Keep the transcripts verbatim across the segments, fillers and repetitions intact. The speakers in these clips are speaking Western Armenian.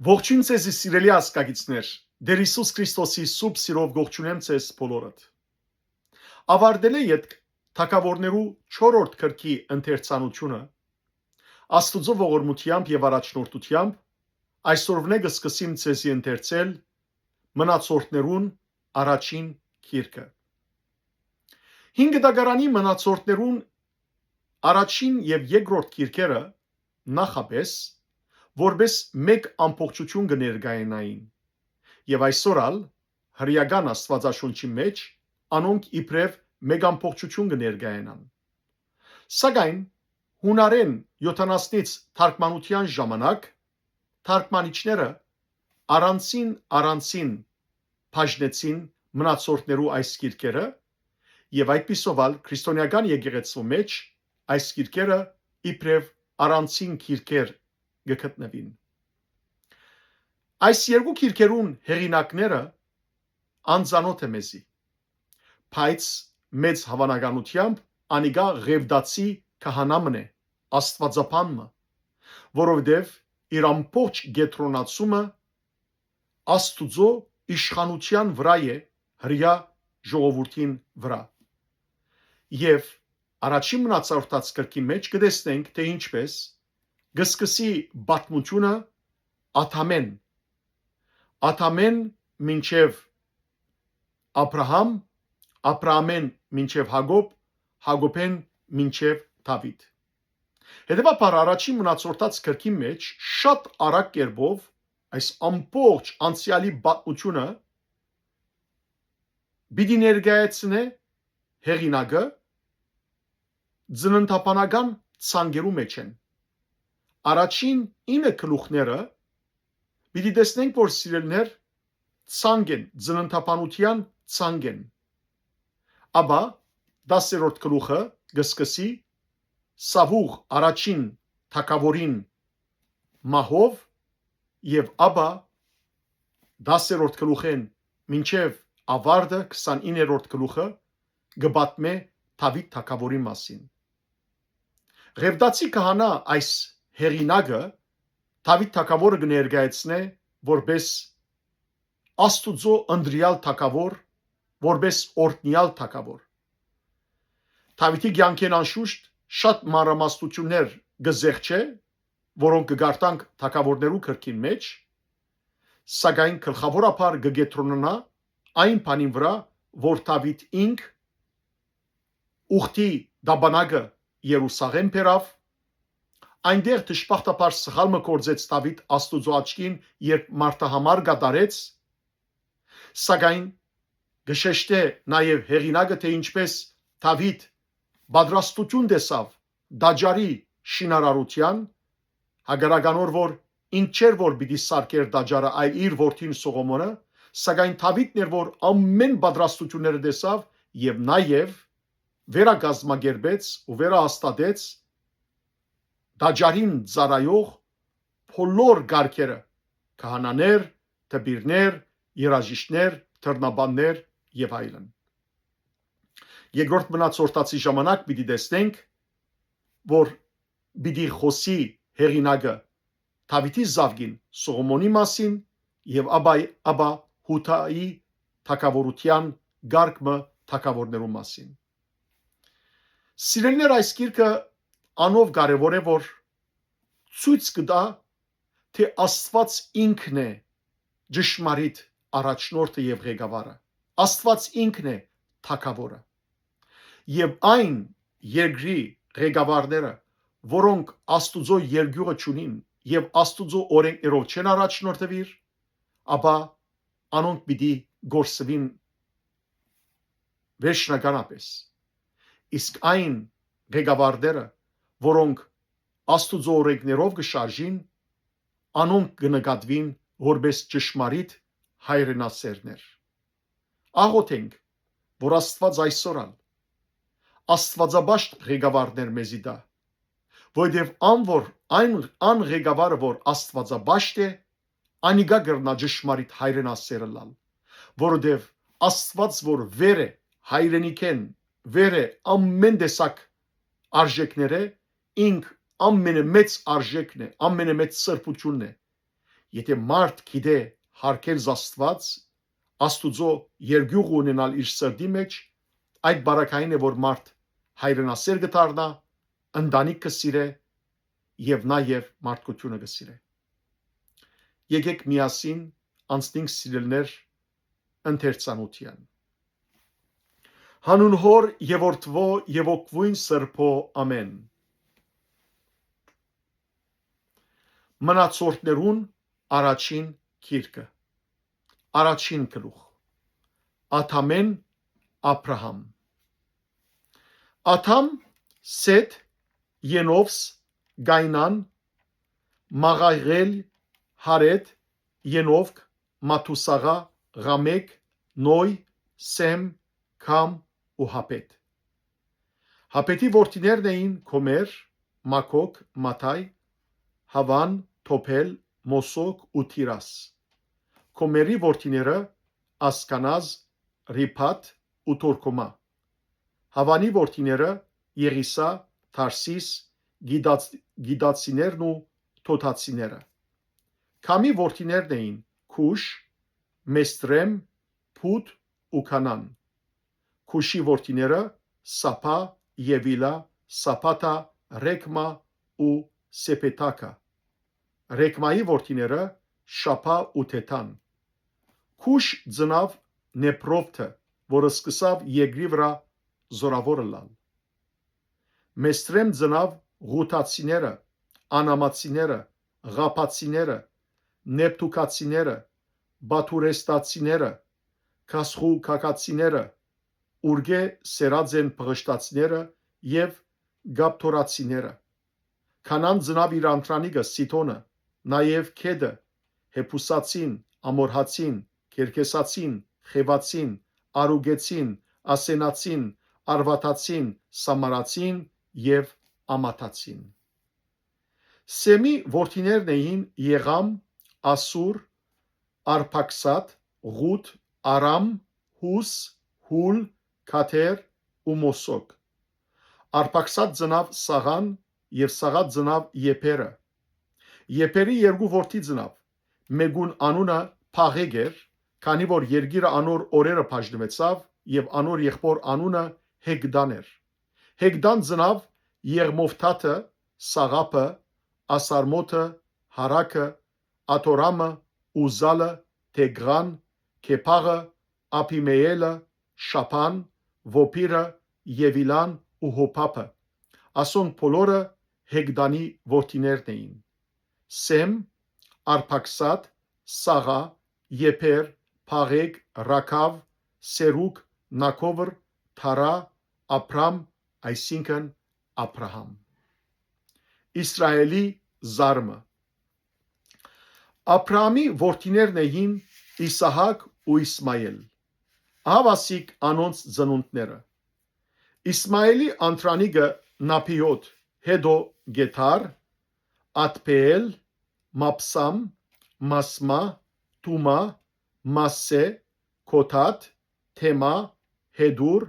Ողջույն ձեզի, սիրելի ազգակիցներ, Տէր Յիսուս Քրիստոսի սուրբ սիրով կողջունեմ ձեզ բոլորդ։ Աւարտելէ ետք թագաւորներու չորրորդ գրքի ընթերցանութիւնը, Աստուծոյ ողորմութեամբ եւ առաջնորդութեամբ այսօրվնէ կը սկսիմ ձեզի ընթերցել մնացորդներուն առաջին գիրքը։ Հինգ դագարանի մնացորդներուն առաջին եւ երկրորդ գիրքերը նախապէս որպէս մէկ ամբողջութիւն կը ներկայանային եւ այսօր ալ հրեական Աստուածաշունչի մէջ անոնք իբրեւ մէկ ամբողջութիւն կը ներկայանան։ Սակայն յունարէն յոթանասնից թարգմանութեան ժամանակ թարգմանիչները առանձին-առանձին բաժնեցին մնացորդներու այս գիրքերը եւ այդպիսով ալ քրիստոնեական եկեղեցու մէջ այս գիրքերը իբրեւ առանձին գիրքեր կը գտնուին։ Այս երկու գիրքերուն հեղինակները անծանօթ է մեզի, բայց մեծ հաւանականութեամբ անիկա Ղեւտացի քահանայ մըն է, աստուածաբան մը, որովհետեւ իր ամբողջ կեդրոնացումը Աստուծոյ իշխանութեան վրայ է հրեայ ժողովուրդին վրայ։ Եւ առաջին մնացորդաց գրքի մէջ կը տեսնենք, թէ ինչպէս կը սկսի պատմութիւնը Ադամէն, Ադամէն մինչեւ Աբրահամ, Աբրահամէն մինչեւ Յակոբ, Յակոբէն մինչեւ Դաւիթ։ Հետեւաբար առաջին մնացորդաց գրքի մէջ շատ արագ կերպով այս ամբողջ անցեալի պատմութիւնը պիտի ներկայացնէ հեղինակը, ծննդաբանական ցանկերու մէջ են։ Առաջին ինը գլուխները պիտի տեսնենք, որ սիրելիներ, ցանկ են, ծննդաբանութեան ցանկ են։ Ապա տասերորդ գլուխը կը սկսի Սաւուղ առաջին թագաւորին մահով եւ ապա տասերորդ գլուխէն մինչեւ աւարտը քսանիններորդ գլուխը կը պատմէ Դաւիթ թագաւորի մասին։ Ղեւտացի քահանայ այս հեղինակը Դաւիթ թագաւորը կը ներկայացնէ որպէս Աստուծոյ ընտրեալ թագաւոր, որպէս օրհնեալ թագաւոր։ Դաւիթի կեանքէն անշուշտ շատ մանրամասնութիւններ կը զեղչէ, որոնք կը կարդանք թագաւորներու գրքին մէջ, սակայն գլխաւորաբար կը կեդրոնանայ այն բանին վրայ, որ Դաւիթ ինք ուխտի տապանակը Երուսաղէմ բերաւ, այնտեղ դժբախտաբար սխալ մը գործեց Դաւիթ Աստուծոյ աչքին, երբ մարդահամար կատարեց, սակայն կը շեշտէ նաեւ հեղինակը, թէ ինչպէս Դաւիթ պատրաստութիւն տեսաւ տաճարի շինարարութեան, հակառակ անոր որ ինք չէր որ պիտի սարքէր տաճարը, այլ իր որդին Սողոմոնը, սակայն Դաւիթն էր որ ամէն պատրաստութիւնները տեսաւ եւ նաեւ վերակազմակերպեց ու վերահաստատեց տաճարին ծառայող բոլոր կարգերը, քահանաներ, դպիրներ, երաժիշտներ, դռնաբաններ եւ այլն։ Երկրորդ մնացորդացի ժամանակ պիտի տեսնենք, որ պիտի խօսի հեղինակը Դաւիթի զաւկին Սողոմոնի մասին եւ ապա, ապա Յուդայի թագաւորութեան կարգ մը թագաւորներու մասին։ Սիրելիներ, այս գիրքը անով կարեւոր է, որ ցոյց կը տայ, թէ Աստուած ինքն է ճշմարիտ առաջնորդը եւ ղեկավարը։ Աստուած ինքն է թագաւորը։ Եւ այն երկրի ղեկավարները, որոնք Աստուծոյ երկիւղը չունին եւ Աստուծոյ օրենքներով չեն առաջնորդուիր, ապա անոնք պիտի կորսուին վերջնականապէս։ Իսկ այն ղեկավարները, որոնք Աստուծոյ օրենքներով կը շարժին, անոնք կը նկատուին որպէս ճշմարիտ հայրենասէրներ։ Աղօթենք, որ Աստուած այսօր ալ աստուածապաշտ ղեկավարներ մեզի տայ, որովհետեւ ան որ այն, ան ղեկավարը որ աստուածապաշտ է, անիկա կրնայ ճշմարիտ հայրենասէր ըլլալ, որովհետեւ Աստուած որ վեր է հայրենիքէն, վեր է ամէն տեսակ արժեքներէ, ինք ամենամեծ արժեքն է, ամենամեծ սրբութիւնն է։ Եթէ մարդ գիտէ յարգել Աստուած, Աստուծոյ երկիւղը ունենալ իր սրտի մէջ, այդ պարագային է որ մարդ հայրենասէր կը դառնայ, ընտանիք կը սիրէ եւ նաեւ մարդկութիւնը կը սիրէ։ Եկէք միասին անցնենք, սիրելիներ, ընթերցանութեան։ Յանուն Հօր եւ Որդւոյ եւ Հոգւոյն Սրբոյ, ամէն։ Մնացորդներուն առաջին գիրքը, առաջին գլուխ։ Ադամէն Աբրահամ։ Ադամ, Սեթ, Ենովս, Կայնան, Մաղաղէլ, Յարետ, Ենովք, Մաթուսաղա, Ղամեկ, Նոյ, Սեմ, Քամ ու Յապետ։ Յապետի որդիներն էին Գոմեր, Մագոգ, Մադայ, Յաւան, Թոփել, Մոսոկ ու Թիրաս։ Գոմերի որդիները՝ Ասքանազ, Ռիփաթ ու Թորքոմա։ Յաւանի որդիները՝ Եղիսա, Թարսիս, Գիդաց-, Գիդացիներն ու Թոթացիները։ Քամի որդիներն էին Քուշ, Մեստրեմ, Փութ ու Քանան։ Քուշի որդիները՝ Սափա, Եվիլա, Սափաթա, Ռեքմա ու Սեփեթակա։ Ռեքմայի որդիները՝ Շափա ու Թեթան։ Քուշ ծնաւ Նեփրովթը, որ սկսաւ երկրի վրայ զորաւոր ըլլալ։ Մեստրեմ ծնաւ Ղութացիները, Անամացիները, Ղափացիները, Նեպթուքացիները, Բաթուրեստացիները, Քասխուքակացիները, ուրկէ սերած են Պղշտացիները եւ Կապթորացիները։ Քանան ծնաւ իր անդրանիկը Սիդոնը, նաեւ Քեդը, Հեփուսացին, Ամորհացին, Կերկեսացին, Խեւացին, Արուգեցին, Ասենացին, Արվաթացին, Սամարացին եւ Ամաթացին։ Սեմի որդիներն էին Եղամ, Ասուր, Արփաքսատ, Ղութ, Արամ, Հուս, Հուլ, Քաթեր ու Մոսոկ։ Արփաքսատ ծնաւ Սաղան եւ Սաղատ ծնաւ Եփերը։ Եփերի երկու որդի ծնաւ, մէկուն անունը Փաղեկ էր, քանի որ երկիրը անոր օրերը բաժնուեցաւ եւ անոր եղբոր անունը Հեգդան էր։ Հեգդան ծնաւ Եղմովթաթը, Սաղապը, Ասարմոթը, Հարակը, Աթորամը, Ուզալը, Թեգղան, Քեփաղը, Աբիմեելը, Շափան, Ոփիրը, Եվիլան ու Հոփափը։ Ասոնք բոլորը Հեգդանի որդիներն էին։ Սեմ, Արփաքսատ, Սաղա, Եփեր, Փաղեկ, Ռաքաւ, Սերուկ, Նաքովր, Թարա, Աբրամ, այսինքն՝ Աբրահամ։ Իսրայէլի զարմը։ Աբրահամի որդիներն էին Իսահակ ու Իսմայել։ Ահաւասիկ անոնց ծնունդները։ Իսմայելի անդրանիկը Նաբիոտ, հետո Գեթար, Ատբեել, Մապսամ, Մասմա, Թումա, Մասսէ, Քոթաթ, Թեմա, Հեդուր,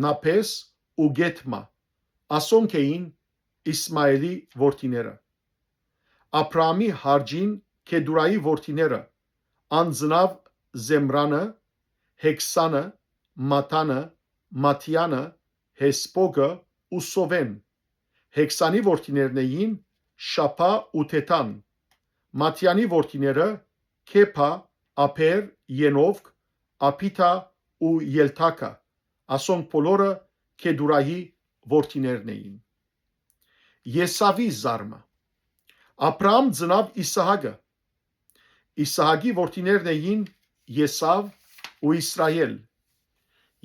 Նափես ու Գեթմա։ Ասոնք էին Իսմայելի որդիները։ Աբրահամի յառաջին Քեդուրայի որդիները, անձնաւ Զեմրանը, Հեքսանը, Մաթանը, Մաթիանը, Հեսպոկը ու Սովեն։ Հեքսանի որդիներն էին Շափա ու Թեթան։ Մաթիանի որդիները՝ Քեփա, Աբեր, Ենովք, Աբիթա ու Ելթակա։ Ասոնք բոլորը Քեդուրայի որդիներն էին։ Եսավի զարմը։ Աբրահամ ծնաւ Իսահակը։ Իսահակի որդիներն էին Եսաւ ու Իսրայէլ։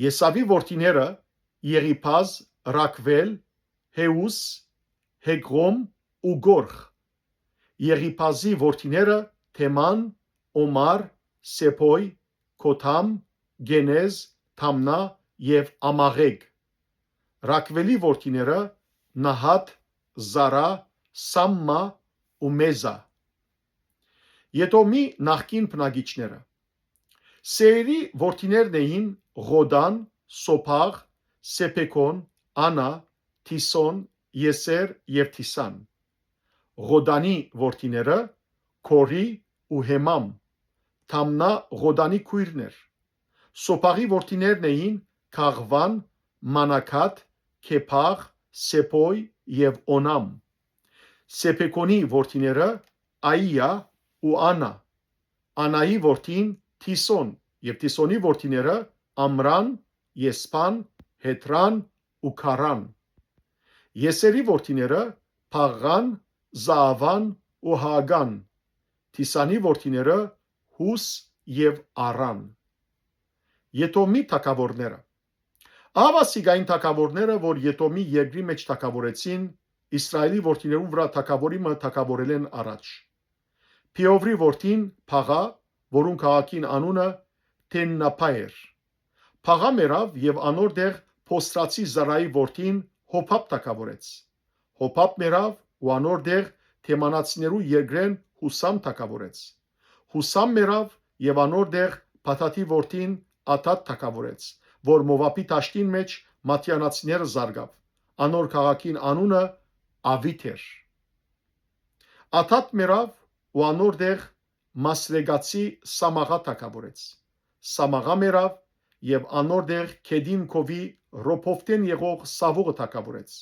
Եսավի որդիները՝ Եղիփազ, Ռաքուէլ, Հեուս, Հեգղոմ ու Գորխ։ Եղիփազի որդիները՝ Թեման, Օմար, Սեփոյ, Կոթամ, Կենեզ, Թամնա եւ Ամաղեկ։ Ռաքուէլի որդիները՝ Նահատ, Զարա, Սամմա ու Մեզա։ Եդոմի նախկին բնակիչները։ Սեիրի որդիներն էին Ղոդան, Սոփաղ, Սեփեքոն, Անա, Թիսոն, Եսեր եւ Թիսան։ Ղոդանի որդիները՝ Քորի, ու Հեմամ, Թամնա Ղոտանի քոյրն էր։ Սոփաղի որդիներն էին Քաղուան, Մանաքաթ, Քեփաղ, Սեփոյ եւ Օնամ։ Սեփեքոնի որդիները Աիա ու Անա, Անայի որդին Թիսոն, եւ Թիսոնի որդիները Ամրան, Եսփան, Հեթրան ու Քարան։ Եսերի որդիները Փաղղան, Զաավան ու Հագան, Թիսանի որդիները Հուս եւ Արան։ Եդոմի թագաւորները։ Ահա սիկային թագաւորները, որ Եդոմի երկրի մէջ թագաւորեցին, Իսրայէլի որդիներուն վրայ թագաւորի մը թագաւորելէն առաջ։ Փիովրի որդին Փաղա, որուն քաղաքին անունը Թեննափա էր։ Փաղա մեռաւ եւ անոր տեղ Փոսրացի Զարայի որդին Հոփապ թագաւորեց։ Հոփապ մեռաւ ու անոր տեղ թեմանացիներու երկրէն Հուսամ թագաւորեց։ Հուսամ մեռաւ եւ անոր տեղ Փաթաթի որդին Աթատ թագաւորեց, որ Մովաբի դաշտին մէջ մատեանացիները զարկաւ։ Անոր քաղաքին անունը Ավիթ էր։ Աթատ մեռաւ ու անոր տեղ Մասրեգացի Սամաղա թագաւորեց։ Սամաղա մեռաւ եւ անոր տեղ Քեդին քովի Ռոփովտէն եղող Սավուղը թագաւորեց։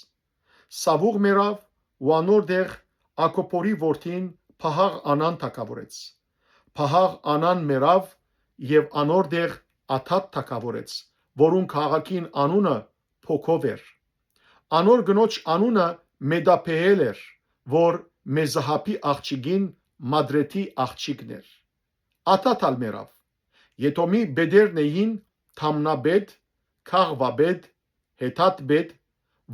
Սավուղ մեռաւ ու անոր տեղ Ակոփորի որդին Փահաղ Անան թագաւորեց։ Փահաղ Անան մեռաւ եւ անոր տեղ Աթատ թագաւորեց, որուն քաղաքին անունը Փոքով էր։ Անոր կնոջ անունը Մեդափեել էր, որ Մեզահապի աղջիկին Մադրեթի աղջիկն էր։ Աթատ ալ մեռաւ։ Եդոմի բեդերն էին Թամնաբեդ, Քաղվաբեդ, Հեթատբեդ,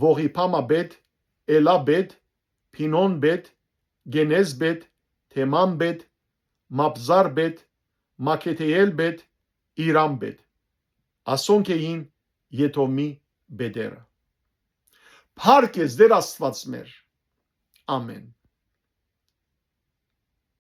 Ողիփամաբեդ, Էլաբեդ, Փինոնբեդ, Գենեզբեդ, Թեմանբեդ, Մապզարբեդ, Մակեթեելբեդ, Իրամբեդ։ Ասոնք էին Եդոմի բեդերը։ Փառք ես Տեր Աստուած մեր։ Ամեն։